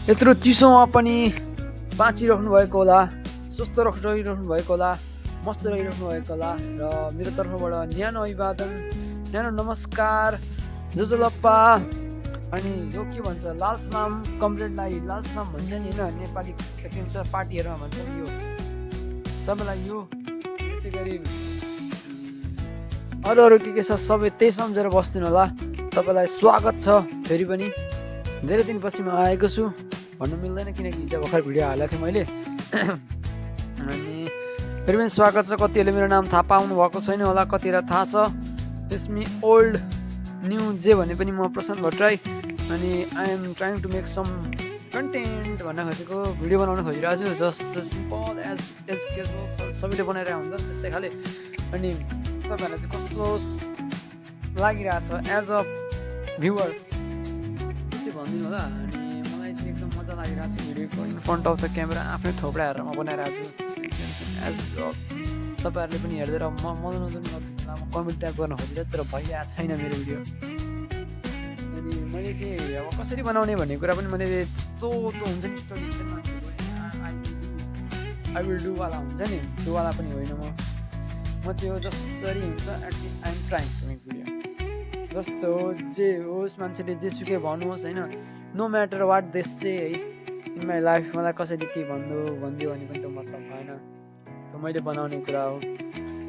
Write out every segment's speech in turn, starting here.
यत्रो चिसोमा पनि बाँचिराख्नु भएको होला, स्वस्थ रहिराख्नु भएको होला, मस्त रहिराख्नु भएको होला। र मेरो तर्फबाट न्यानो अभिवादन, न्यानो नमस्कार, जोजोलप्पा। अनि यो के भन्छ, लालसमाम कमरेडलाई लालसमाम भन्छ नि होइन, नेपाली के भन्छ पार्टीहरूमा भन्छ नि। यो तपाईँलाई यो त्यसै गरी अरू के छ सबै त्यही सम्झेर बस्दिनु होला। तपाईँलाई स्वागत छ फेरि पनि। धेरै दिनपछि म आएको छु भन्नु मिल्दैन, किनकि हिजो भर्खर भिडियो हालेको थिएँ मैले। अनि फेरि पनि स्वागत छ। कतिहरूले मेरो नाम थाहा पाउनु भएको छैन होला, कतिलाई थाहा छ। त्यसमी ओल्ड न्यू जे भने पनि म प्रशान्त भट्टराई। अनि I am trying to make some content भन्न खोजेको, भिडियो बनाउन खोजिरहेको छु। जस्ट सिम्पल एज क्याजुअल सबैले बनाइरहेको हुन्छ त्यस्तै खाले। अनि तपाईँहरूलाई चाहिँ कस्तो लागिरहेछ एज अ भ्युवर चाहिँ भनिदिनु होला। अनि मलाई चाहिँ एकदम मजा लागिरहेको छ भिडियोको in front of the camera आफ्नै थोपडा हेरेर म बनाइरहेको छु। एज तपाईँहरूले पनि हेरिदिएर मनोरञ्जन गर्नु कमेन्ट टाइप गर्न खोजिरहेको, तर भइरहेको छैन मेरो भिडियो। अनि मैले चाहिँ अब कसरी बनाउने भन्ने कुरा पनि मैले यस्तो हुन्छ नि, स्टोरी मान्छेको आई विल डुवाला हुन्छ नि, डुवाला पनि होइन म चाहिँ हो जसरी हुन्छ at least I'm trying to make video. जस्तो जे होस्, मान्छेले जेसुकै भन्नुहोस् होइन, नो म्याटर वाट देश चाहिँ है इन माई लाइफ, मलाई कसैले के भनिदियो भने पनि त मतलब भएन, त्यो मैले बनाउने कुरा हो।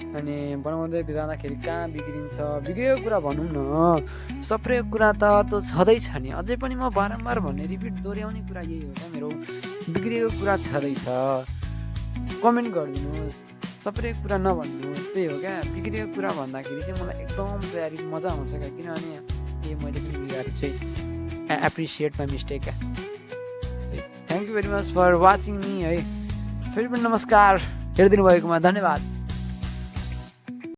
अनि बनाउँदै जाँदाखेरि कहाँ बिग्रेको कुरा भनौँ न, सप्रेको कुरा त छँदैछ नि। अझै पनि म बारम्बार भन्ने रिपिट दोहोऱ्याउने कुरा यही हो क्या मेरो, बिग्रेको कुरा छँदैछ। कमेन्ट गरिदिनुहोस्, सप्रेको कुरा नभन्नुहोस्, त्यही हो क्या। बिग्रेको कुरा भन्दाखेरि चाहिँ मलाई एकदम प्यारी मजा आउँछ क्या, किनभने ए मैले पनि बिगारेको छु, आई एप्रिसिएट माई मिस्टेक क्या। Thank you very much for watching me है। फेरि पनि नमस्कार, हेरिदिनु भएकोमा धन्यवाद।